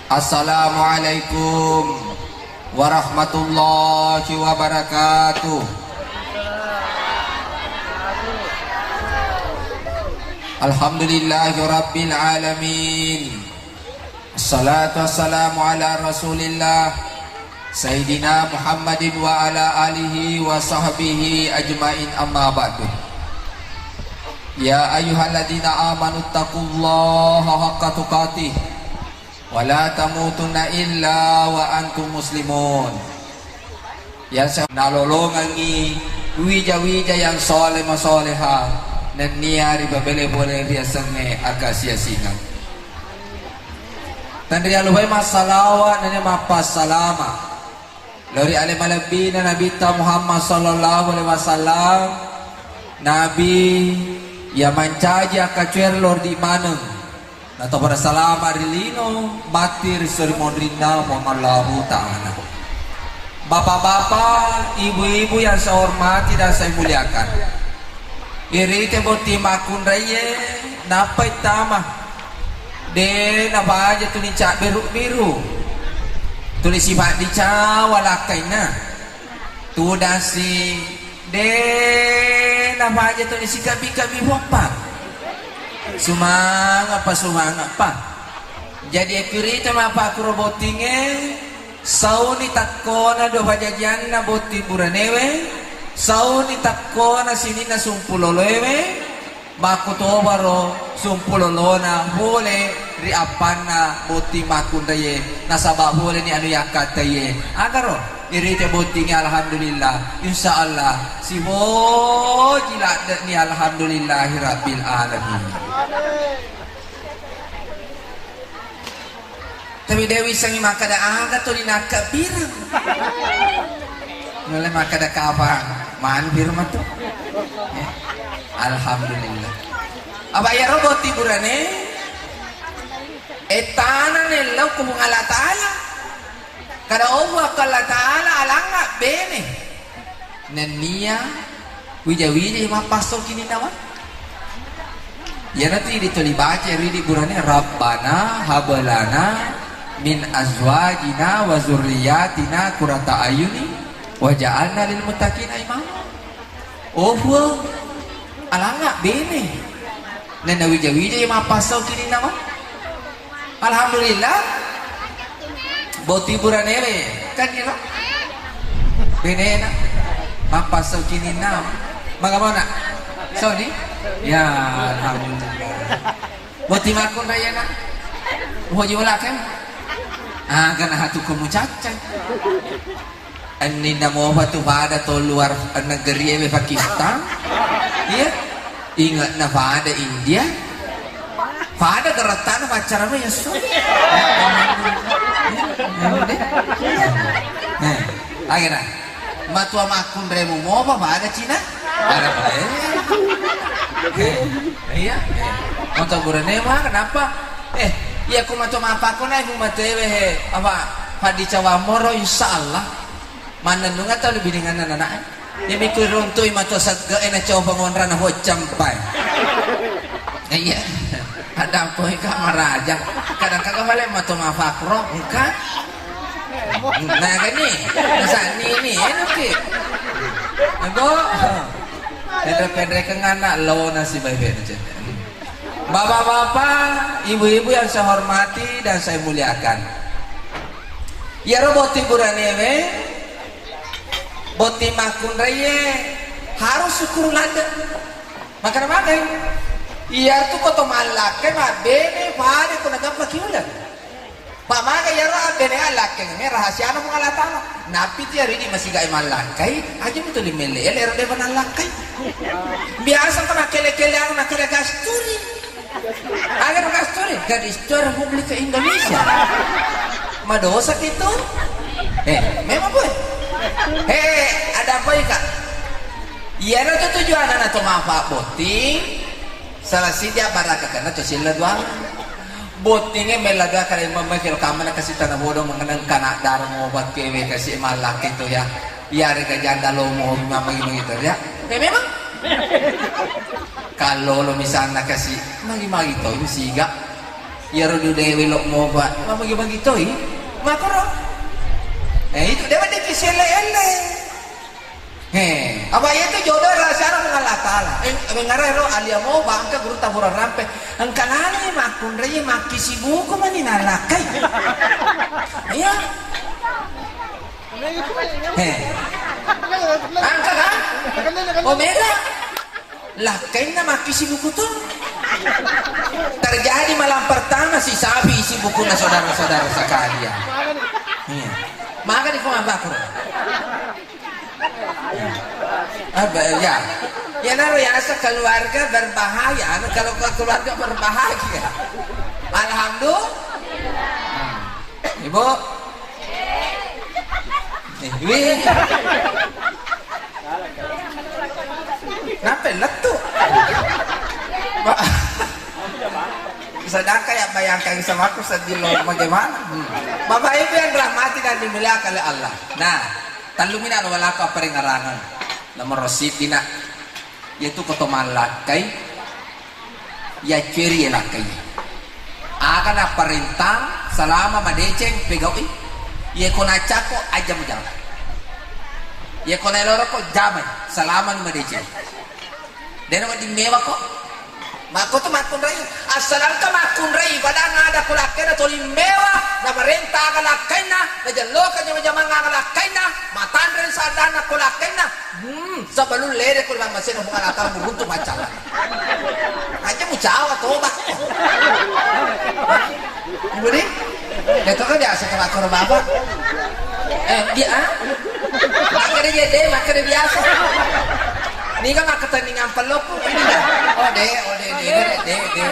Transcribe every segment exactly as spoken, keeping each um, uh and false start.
Assalamualaikum warahmatullahi wabarakatuh. Alhamdulillahirabbil alamin. Assalatu wassalamu ala Rasulillah Sayyidina Muhammadin wa ala alihi wa sahbihi ajmain, amma ba'du. Ya ayyuhalladzina amanu taqullaha haqqa tuqatih wa la tamutunna illa wa antum muslimun. Yang sa-, nalolongengngi wija-wija yang soleh masoleha, nennia ripabele pole riasengnge Akasia Singa. Tenrialupai massalawa nennia mappassalama lao ri ale malebbina Nabitta Muhammad sallallahu alaihi wasallam, Nabi iya mancaji akkacuere lao ri idi maneng. Natopada salama ri lino matti ri seri monrinna Puang Allahu Ta'ala. Bapak-bapak, ibu-ibu yang saya hormati dan saya muliakan, irite botting makkunraie nappai tama. De nabaja tuli cabberu-biru, tuli sifat dicawa lakkainna. Tudasi, de nabaja tuli sikabbi-kabbi boppa. Sumanga'pa, sumanga'pa. Jadi ekkurita mappakkuro bottingnge, sauni takkona do pajajianna botting buranewe, sauni takkona sininna sumpuloloewe, makkutobaro sumpulolona pole ri appanna botting makkunraie, nasaba poleni anu yakkattaiye. Agaro irite bottingnge, alhamdulillah, insya Allah siboji ladde'ni, alhamdulillahi rabbil alamin. Tapi de wissengngi makkeda aga tuli nakkabbireng. Nulle makkeda kapang, manu firma tu. Ya. Alhamdulillah. Apa iyaro botting burane? Ettana nellau ku Puang Allah Ta'ala. Kada obu akko Allah Ta'ala alangnga bene. Nennia wija-wija mappasso kininnawa. Iyanatu idi tuli baca ri idi burane, "Rabbana hablana min azwajina wa zurriyatina qurrata ayuni waj'alna lil muttaqina imama." Oh Puang, alangnga bene. Nenna wija-wija iya mappasso kininnawa. Alhamdulillah. Botting buranewe kan iro. Benena. Mappasso kininnawa. Maga mona? Soni? Ya, alhamdulillah. Botting makkunraiena. Uhoji wala kan? Ah, gana hatu kamu cacca. Enninna mopa tu pada to luar negeri ewe Pakistan. Iya. Ingatna pada India. Pada gerettana paccarama yesso. Eh, agena. Matua makkunremu mopa pada Cina. Pada, eh. Eh, iya. Eh. Moto burane ma kenapa? Eh, iya ku matua mapakkuna ibu matewe he. Apa? Padi cawa moro insya Allah. Mannennunga tau lebbi dengan anak-anak. Iyami ku iruntui mato segge e nacoba monrana hoccampai. Iya. Ada apa ka maraja. Kadang kagak balik mato mafakro engka. Nah gini, masa ini ini enak ki. Ego. Pendek-pendek anak lo nasi baik-baik aja. Bapak-bapak, ibu-ibu yang saya hormati dan saya muliakan. Iyaro botting buranewe, botting makkunraie harus syukur ladde. Makana magai? Iyatu ko to mallakkai mabbene pada ko nagappa kiuleng. Pamaga iyaro abbene allakkai me rahasiana Puang Allah Ta'ala. Nappi tiaro idi masiga e mallakkai, aja mutuli melle ele ero depa nallakkai. Biasa ko nakkele-kele anu nakkele gasturi. Agar kasturi, gadis tua Republik Indonesia. Madosa itu. Eh, memang boy. Eh, ada apa ya kak? Iya, ada tuh tujuan anak tuh maaf botting. Salah si dia baraka karena tuh sila dua. Bottingnya mela dua kali memang kira kamana kasih tanah bodoh mengenang kanak darmo bakke we kasih malak itu ya. Iya, ada janda lomo memang begitu ya. Eh, memang. Kallolo misalna kasi magi-magi to siga. Iyaro dudewe lo moba, mabagi-bagi toi. Makoro. Eh, itu dewa de kisielle-elle. He, apa iya tu jodoh rahasiana Puang Allah Taala. Eh, mengara ro alia moba engka guru tabura rampe. Engka lali makkunrai makkisi buku mani nalakkai. Iya. He. Angka kan? Omega. Lakkainna makkisi buku tu. Terjadi malam pertama si sapi isi bukunya saudara-saudara sekalian. Iya. Maka di Puang Bakro. Apa ya? Ya naro ya asa keluarga berbahaya. Anu kalau ke- keluarga berbahagia. Alhamdulillah. Ibu. Eh, wih. Kenapa lettu? Pak. Sedangkan ya bayangkan sama aku sedih lo bagaimana? Hmm. Bapak Ibu yang dirahmati dan dimuliakan oleh Allah. Nah, tellumina lo walako apparengarangan. Nomor rosid dina. Yaitu koto mallakkai. Yacceri lakkai. Aga naparentang salama madeceng pegaui. Yeko nacako aja mujama. Yeko naeloroko jamai salama madeceng. Dena wedding mewako. Makko tu makkunrai. Assalangka makkunrai pada ngada ko lakkaina toli mewa. Naparenta aga lakkaina. Najelloka jama-jamang aga lakkaina. Matanre sadana ko lakkaina. Hmm, sebelum lere ko dalam mesin Puang Allah Taala meruntuh macam. Aja mucawa toba. Ibu di? Itu kan biasa kena korban apa? Eh, dia ah? Maka dia jadi, maka dia biasa. Ini kan maka tandingan peluk ini dah. Oh, deh, oh, deh, deh, deh, deh, deh.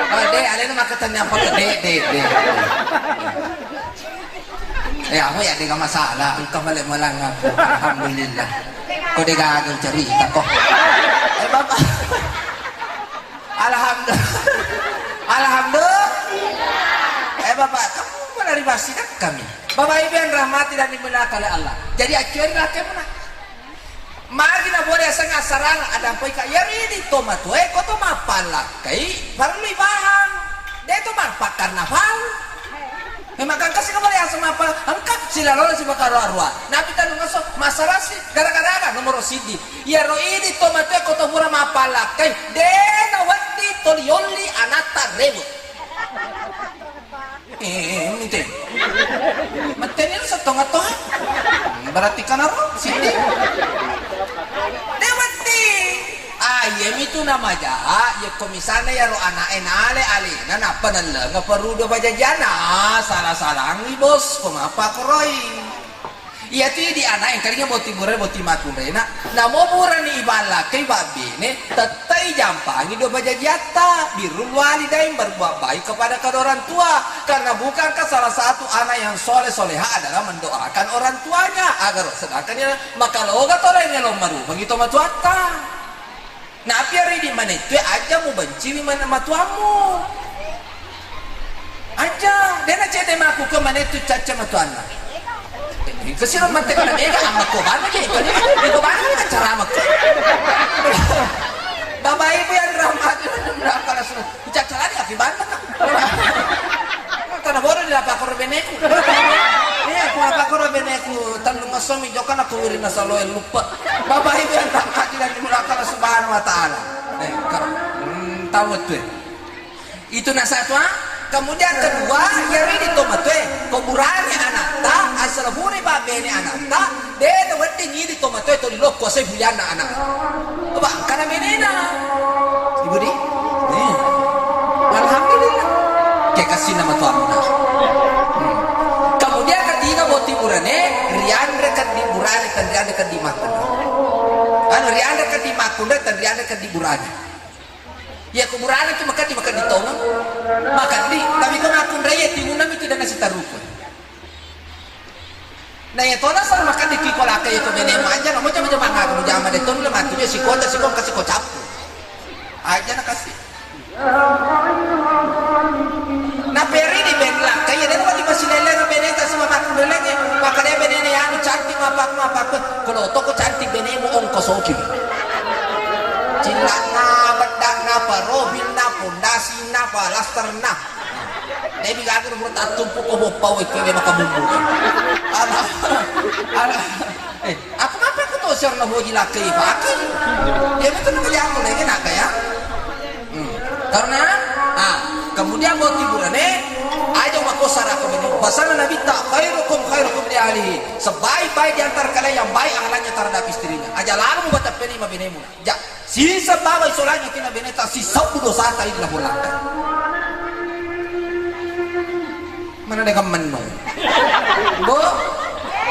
Oh, deh, alena maka tandingan peluk, deh, deh, deh. Eh, aku ya dega masalah, engka balik malang aku. Alhamdulillah. Kau dega gagal cerita kok. Eh, Bapak. Alhamdulillah. Alhamdulillah. Eh, Bapak, kamu menerima sidang kami. Bapak Ibu yang rahmati dan dimuliakan oleh Allah. Jadi, acuan lah kamu nak. Magi na boleh aseng asarang ada apa ika ya ridi to matu eh ko to mapalakkai parlu ibahang de to marpakkarna pau. Memang kan kasih kembali aseng apa engkap sila lola si bakaro arwa nabi tanu ngaso masarasi gara-gara aga nomor sidi ya ro idi to matu eh ko to mura mapalakkai de na waddi to liolli anatta rewe. Eh, mite. Mateni lu setengah toh. Berarti kan aro sini. Dewati. Ah, iya mitu nama jaha. Ya ko misalnya ya ro anak enale alena napa nelleng perlu do bajajiana. Salah-salangi bos, ko mapa koroi. Iyatu idi ana engkalinga botting burane botting makkunraina, namo burani iballakkai babbene, tettai jampangi dua bajajiatta, birrul walidain, berbuat baik kepada kedua orang tua, karena bukankah salah satu anak yang soleh soleha adalah mendoakan orang tuanya, agar sedangkan ia maka loga toleng lo marumangi to matuatta. Napi aridi manettue aja mubenciwi man- matuammu. Aja, dena cede maku ke manettu cacca matuanna. Kesiro mate kana mega amma ko bana je, ko bana ni cara makko. Bapak Ibu yang dirahmati dan dimuliakan Allah. Ucacalani api banteng. Tana bodo di lapakoro beneku. Iya, ku lapakoro beneku tellu ngesso mi jokana ku wirina saloe lupa. Bapak Ibu yang dirahmati dan dimuliakan Allah Subhanahu wa taala. Eh, ka- hmm, tahu tuh. Itu na satu, ah. Kemudian kedua, ya ini to matoe, ko burane anatta, asal hure babene anatta, de wedding idi to matoe to lilokko sai bulianna anak. Coba, karena menena. Ibu di? Nih. Alhamdulillah. Ke kasih nama Tuhan. Hmm. Kemudian ketiga boti burane, rianre keddi burane, dan rianre keddi makkunre. Anu, rianre keddi makkunre, dan rianre keddi burane. Ya kuburane tu makaddi makaddi tongeng. Makaddi, tapi ko makkunrai ya timunna mitu dana sitaruku. Na iya tona sala makaddi ki kolaka iya ko benemu aja na moja moja mangaku mujama de tonu le matu je sikota sikongka siko cappu. Aja na kasi. Na peri di ben lakka iya de wati masilele na beneta sima makkunrai lagi. Makanya benene anu cantik mapak mapak. Kalau toko cantik benemu ongko soki. Cillakna, beddakna, parofilna, pondasina, palasterna. Eh, bigaga ro tattumpu ko boppa wekki le maka bumbu. Ala, ala, eh, apa ngapa ko to siar na hoji lakkei pakai? Ya betul na jago lagi nak ya. Hmm. Karena, ah, kemudian botting burane, aja mako sarako bene. Pasal Nabi ta khairukum khairukum li ahlihi. Sebaik-baik di antara kalian yang baik akhlaknya terhadap istrinya. Aja lalu mubaca peni ma benemu. Ja, sisa bawa isolanya kena beneta sisabbu dosata illa bolakka. Mana dengan menu? Bu,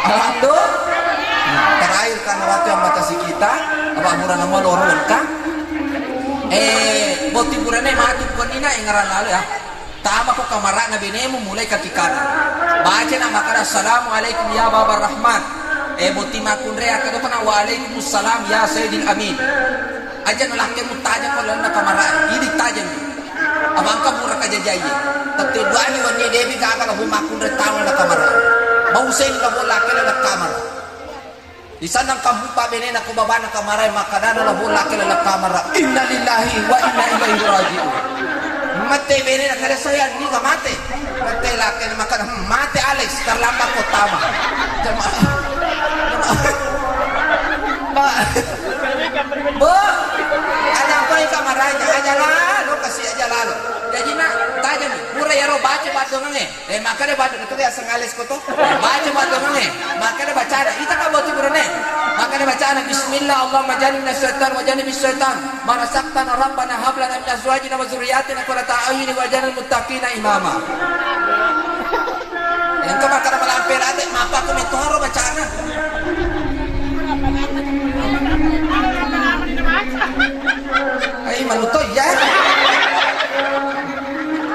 alhamdulillah. Nah, terakhir karena waktu yang batasi kita, apa murah nama lorong kan? Eh, botting burane matu konina engaran lalu ya. Tama ko kamara'na benemu mulai kaki kanan. Baca na makkada, "Assalamualaikum ya Baba Rahman." Eh, botting makkunrai akkada tona, "Waalaikumsalam ya Sayyidil Amin." Aja na lakkemu tajang ko lalenna kamara, idi tajang. Abangka mura kajajaiye. Tette duani wenni debi gaga labo makkunrai tama na kamara. Bau seng labo lakkeda na kamara. Di sana engka mupa benena ko babana kamarae, makkadana labo laki laleng kamara, "Innalillahi wa inna ilaihi raji'un." Mate benena, kada sayang, niga mate? Mate laki makkada, "Hmm, mate Alex, terlambat ko tama." Jamaah. Pak. Bu, ada apa yang kamaraja? Aja lalo, kasih aja lalo. Jadi nak, tajam. Pura ya ro baca badongange. Eh, makkeda batu, itu ya sengalis ko to. Baca badongange. Makkeda bacana. Ita ka botting burane. Makkeda bacana, "Bismillah, Allahumma jannibna syaitan wa jannibis syaitan ma razaqtana. Rabbana hab lana min azwajina wa dzurriyyatina qurrata a'yunin waj'alna lil muttaqina imama." Engka makkeda malampe rate, mapakku metoro bacana. Ai, manuto iya.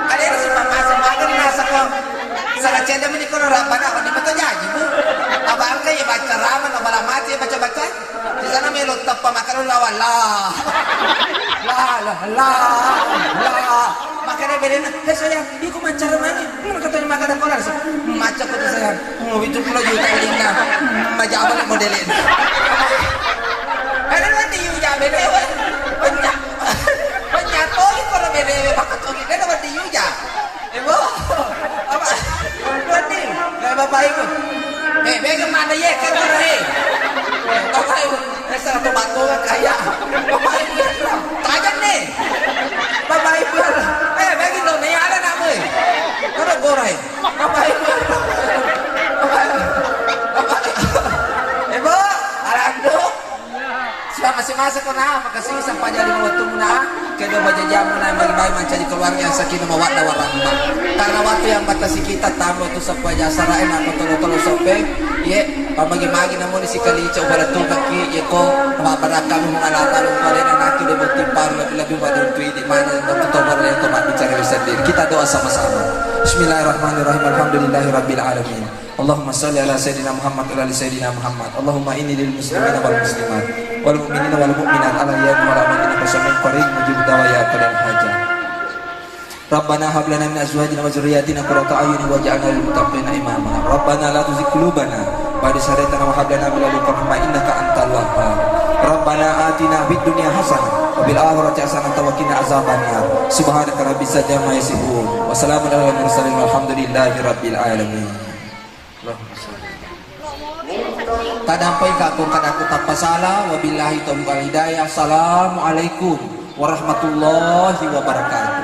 Alena si pamase maga ni nasako. Salah cedde meni kono Rabbana, apa ni mato jaji, Bu? Abangka ya baca Rahman, apa la mati ya baca-baca? Di sana melo teppa makkada lawan la. La, la, la, la. Makkada benena, "Hei sayang, iko maccara mangi." Mana katanya makkada kolar sih? Macca ko tu sayang. Oh, itu pula juta lina. Majaba ni modelin. Ada nanti yuja bene, weh. Banyak. Banyak togi kono bene, maka togi. Ada nanti yuja. Eh, Bu. Apa? Berarti, eh, Bapak Ibu. Eh, bega mana ye, kan, eh. Bapak Ibu, eh, salah pembantu kaya. Bapak Ibu, tajam nih. Bapak Ibu, eh, bagi lo nih, ada nak, boy. Ada borai. Bapak Ibu, Bapak Ibu. Bapak Ibu. Eh, Bu, alhamdulillah. Siapa sih masa kau nama kasih sampai jadi waktu muna? Kedua baja jamu na bagi-bagi mancaji keluarga yang sakinah mawaddah warahmah. Karena waktu yang batasi kita tambah tu sampai jasara enak ko tolo-tolo sope. Ye, pamagi-magi namun sikali coba tu kaki ye ko mabarakamu mengalata lumpale dan nanti dia bertimpar lebih-lebih pada untuk di mana dan tobar yang tomat bicara sendiri. Kita doa sama-sama. Bismillahirrahmanirrahim. Alhamdulillahirabbil alamin. Allahumma salli ala Sayyidina Muhammad wa ala ali Sayyidina Muhammad. Allahumma inni lil muslimina wal muslimat wal mu'minina wal mu'minat al ahya'i minhum wal amwat innaka sami'un qarib mujibud da'wat ya qadiyal hajat. Rabbana hab lana min azwajina wa dzurriyyatina qurrata a'yunin waj'alna lil muttaqina imama. Rabbana la tuzigh qulubana ba'da idh hadaytana wa hab lana min ladunka rahmah innaka antal wahhab. Rabbana atina fid dunya hasanah wa fil akhirati hasanah wa qina azabannar. Subhanaka rabbil izzati amma yasifun. Wa salamun alal mursalin walhamdulillahi rabbil alamin. Tadampai ka ko kada ku tappa sala, wabillahi taufiq wal hidayah. Assalamualaikum warahmatullahi wabarakatuh.